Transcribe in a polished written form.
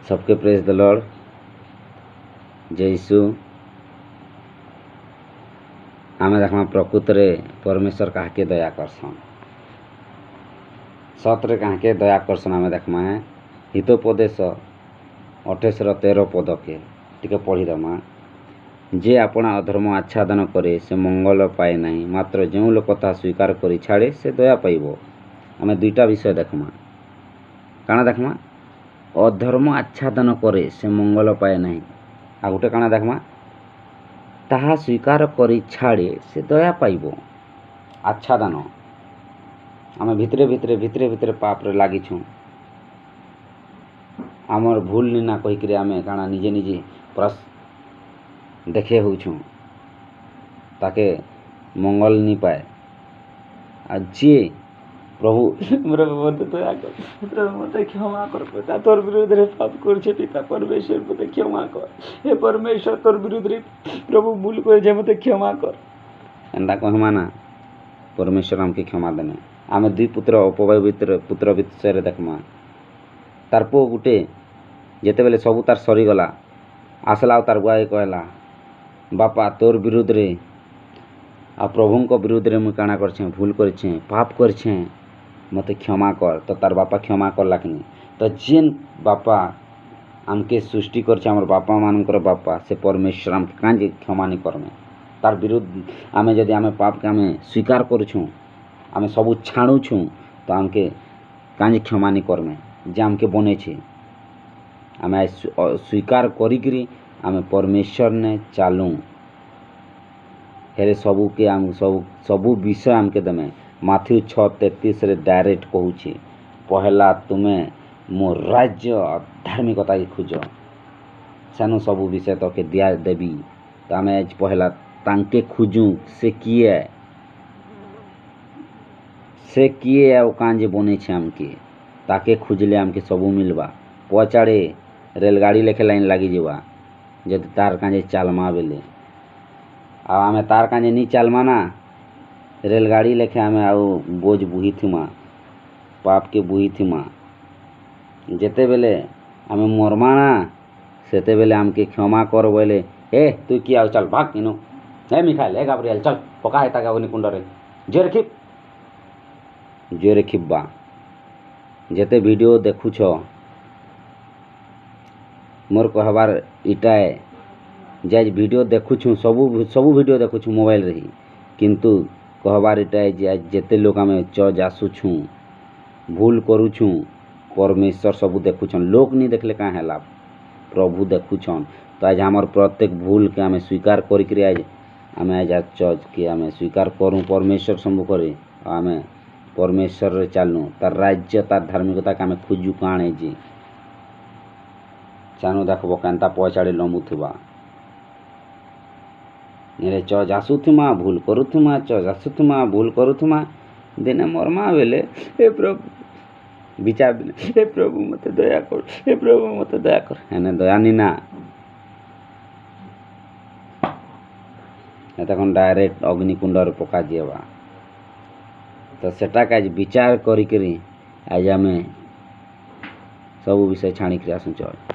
सबके praise the Lord. जय यीशु। ଆମେ ଦେଖ୍ମା ପ୍ରକୃତରେ ପରମେଶ୍ୱର କାହାକେ ଦୟା କରସନ୍, ସତରେ କାହାକେ ଦୟା କରସନ୍। ଆମେ ଦେଖ୍ମା ହିତୋପଦେଶ 28:13 ପଦକେ ଟିକେ ପଢ଼ିଦେମା। ଯେ ଆପଣା ଅଧର୍ମ ଆଚ୍ଛାଦନ କରେ ସେ ମଙ୍ଗଳ ପାଏ ନାହିଁ, ମାତ୍ର ଯେଉଁ ଲୋକ ତାହା ସ୍ୱୀକାର କରି ଛାଡ଼େ ସେ ଦୟା ପାଇବ। ଆମେ ଦୁଇଟା ବିଷୟ ଦେଖ୍ମା। କାଣା ଦେଖ୍ମା? ଅଧର୍ମ ଆଚ୍ଛାଦନ କରେ ସେ ମଙ୍ଗଳ ପାଏ ନାହିଁ। ଆଉ ଗୋଟେ କାଣା ଦେଖ୍ମା? ତାହା ସ୍ୱୀକାର କରି ଛାଡ଼େ ସେ ଦୟା ପାଇବ। ଆଚ୍ଛାଦନ, ଆମେ ଭିତରେ ଭିତରେ ଭିତରେ ଭିତରେ ପାପରେ ଲାଗିଛୁଁ, ଆମର୍ ଭୁଲ୍ ନି ନା କହିକିରି ଆମେ କାଣା ନିଜେ ନିଜେ ପୁରା ଦେଖେ ହଉଛୁଁ, ତାକେ ମଙ୍ଗଳ ନି ପାଏ। ଆଉ ଯିଏ ପ୍ରଭୁ ପ୍ରଭୁ ମୋତେ ଦୟା କର, ପ୍ରଭୁ ମୋତେ କ୍ଷମା କର, ପିତା ତୋର ବିରୁଦ୍ଧରେ ପାପ କରୁଛେ, ପିତା ପରମେଶ୍ୱର ମୋତେ କ୍ଷମା କର, ହେ ପରମେଶ୍ୱର ତୋର ବିରୁଦ୍ଧରେ ପ୍ରଭୁ ଭୁଲ କରିଛେ, ମୋତେ କ୍ଷମା କର। ଏନ୍ତା କହେମା ନା, ପରମେଶ୍ୱର ଆମକେ କ୍ଷମା ଦେମେ। ଆମେ ଦୁଇ ପୁତ୍ର ଅପବାୟୁ ଭିତରେ ପୁତ୍ର ବିଷୟରେ ଦେଖ୍ମା। ତାର୍ ପୁଅ ଗୁଟେ ଯେତେବେଲେ ସବୁ ତାର୍ ସରିଗଲା, ଆସିଲା ଆଉ ତାର୍ ବୁଆକେ କହେଲା, ବାପା ତୋର ବିରୁଦ୍ଧରେ ଆଉ ପ୍ରଭୁଙ୍କ ବିରୁଦ୍ଧରେ ମୁଇଁ କାଣା କରିଛେଁ, ଭୁଲ କରିଛେଁ, ପାପ କରିଛେଁ, ମୋତେ କ୍ଷମା କର। ତ ତାର୍ ବାପା କ୍ଷମା କଲା କିନି? ତ ଯେନ୍ ବାପା ଆମକେ ସୃଷ୍ଟି କରିଛେ, ଆମର ବାପା ମାନଙ୍କର ବାପା, ସେ ପରମେଶ୍ୱର ଆମକେ କାଁଜେ କ୍ଷମା ନି କର୍ମେ? ତାର୍ ବିରୁଦ୍ଧ ଆମେ ଯଦି ଆମେ ପାପକେ ଆମେ ସ୍ୱୀକାର କରୁଛୁଁ, ଆମେ ସବୁ ଛାଣୁଛୁଁ, ତ ଆମକେ କାଁଜେ କ୍ଷମା ନି କର୍ମେ ଯେ ଆମକେ ବନେଇଛେ? ଆମେ ସ୍ୱୀକାର କରିକିରି ଆମେ ପରମେଶ୍ୱରନେ ଚାଲୁଁ, ହେଲେ ସବୁକେ ଆମ ସବୁ ସବୁ ବିଷୟ ଆମକେ ଦେମେ। ମାଥ୍ୟୁ 6:33ରେ ଡାଇରେକ୍ଟ କହୁଛେ, ପହେଲା ତୁମେ ମୋ ରାଜ୍ୟ ଧାର୍ମିକତାକେ ଖୋଜ, ସେନୁ ସବୁ ବିଷୟ ତକେ ଦିଆ ଦେବି। ତ ଆମେ ଆଜ୍ ପହେଲା ତାଙ୍କେ ଖୋଜୁଁ, ସେ କିଏ, ସେ କିଏ ଆଉ କାଁଜେ ବନେଇଛେ ଆମକେ, ତାକେ ଖୋଜିଲେ ଆମକେ ସବୁ ମିଲବା। ପଛଆଡ଼େ ରେଲଗାଡ଼ି ଲେଖେ ଲାଇନ୍ ଲାଗିଯିବା ଯଦି ତାର୍ କାଁଜେ ଚାଲମା ବେଲେ। ଆଉ ଆମେ ତାର୍ କାଁଜେ ନି ଚାଲମା ନା, ରେଲଗାଡ଼ି ଲେଖେ ଆମେ ଆଉ ବୋଝ ବୁହିଥିମା, ପାପକେ ବୁହିଥିମା। ଯେତେବେଲେ ଆମେ ମର୍ମା ନା, ସେତେବେଲେ ଆମକେ କ୍ଷମା କର ବୋଇଲେ, ଏ ତୁଇ କିଏ ଆଉ, ଚାଲ ଭାଗ ଇନୁ, ହେ ମିଖାଏଲ, ହେ ଗାବ୍ରିଏଲ, ଚଲ ପକା ହେତାକେ ଅଗ୍ନି କୁଣ୍ଡରେ, ଜୋରେ ଖିପ୍ ଜୋରେ ଖିପ୍ବା। ଯେତେ ଭିଡ଼ିଓ ଦେଖୁଛ, ମୋର୍ କହେବାର୍ ଇଟା ଏ ଯେ ଆଜ୍ ଭିଡ଼ିଓ ଦେଖୁଛୁଁ, ସବୁ ସବୁ ଭିଡ଼ିଓ ଦେଖୁଛୁଁ ମୋବାଇଲରେ ହିଁ, କିନ୍ତୁ କହେବାର୍ ଇଟା ଏ ଯେ ଆଜ୍ ଯେତେ ଲୋକ୍ ଆମେ ଚର୍ଚ୍ଚ ଆସୁଛୁଁ, ଭୁଲ କରୁଛୁଁ, ପରମେଶ୍ୱର ସବୁ ଦେଖୁଛନ୍। ଲୋକ୍ ନି ଦେଖିଲେ କାଁ ହେଲା, ପ୍ରଭୁ ଦେଖୁଛନ୍। ତ ଆଜ୍ ଆମର୍ ପ୍ରତ୍ୟେକ ଭୁଲକେ ଆମେ ସ୍ୱୀକାର କରିକିରି ଆଜ୍ ଆମେ ଆଜ୍ ଚର୍ଚ୍ଚକେ ଆମେ ସ୍ୱୀକାର କରୁଁ ପରମେଶ୍ୱର ସମ୍ମୁଖରେ, ଆଉ ଆମେ ପରମେଶ୍ୱରରେ ଚାଲୁଁ, ତାର୍ ରାଜ୍ୟ ତାର୍ ଧାର୍ମିକତାକେ ଆମେ ଖୋଜୁ କାଣା ଯେ ଚାନୁ ଦେଖବ କେନ୍ତା ପଛଆଡ଼େ ଲମ୍ବୁଥିବା। ନେଲେ ଚର୍ଚ୍ଚ ଆସୁଥିମା, ଭୁଲ କରୁଥିମା, ଚର୍ଚ୍ଚ ଆସୁଥିମା, ଭୁଲ କରୁଥିମା, ଦିନେ ମର୍ମା ବେଲେ ହେ ପ୍ରଭୁ ବିଚାର ଦିନେ, ହେ ପ୍ରଭୁ ମୋତେ ଦୟା କର, ହେ ପ୍ରଭୁ ମୋତେ ଦୟା କର। ହେନେ ଦୟା ନି ନା, ତখন ଡାଇରେକ୍ଟ ଅଗ୍ନିକୁଣ୍ଡରେ ପକା ଯିବା। ତ ସେଟାକେ ଆଜ୍ ବିଚାର କରିକିରି ଆଜ୍ ଆମେ ସବୁ ବିଷୟ ଛାଣିକିରି ଆସୁଁ ଚର୍ଚ୍ଚ।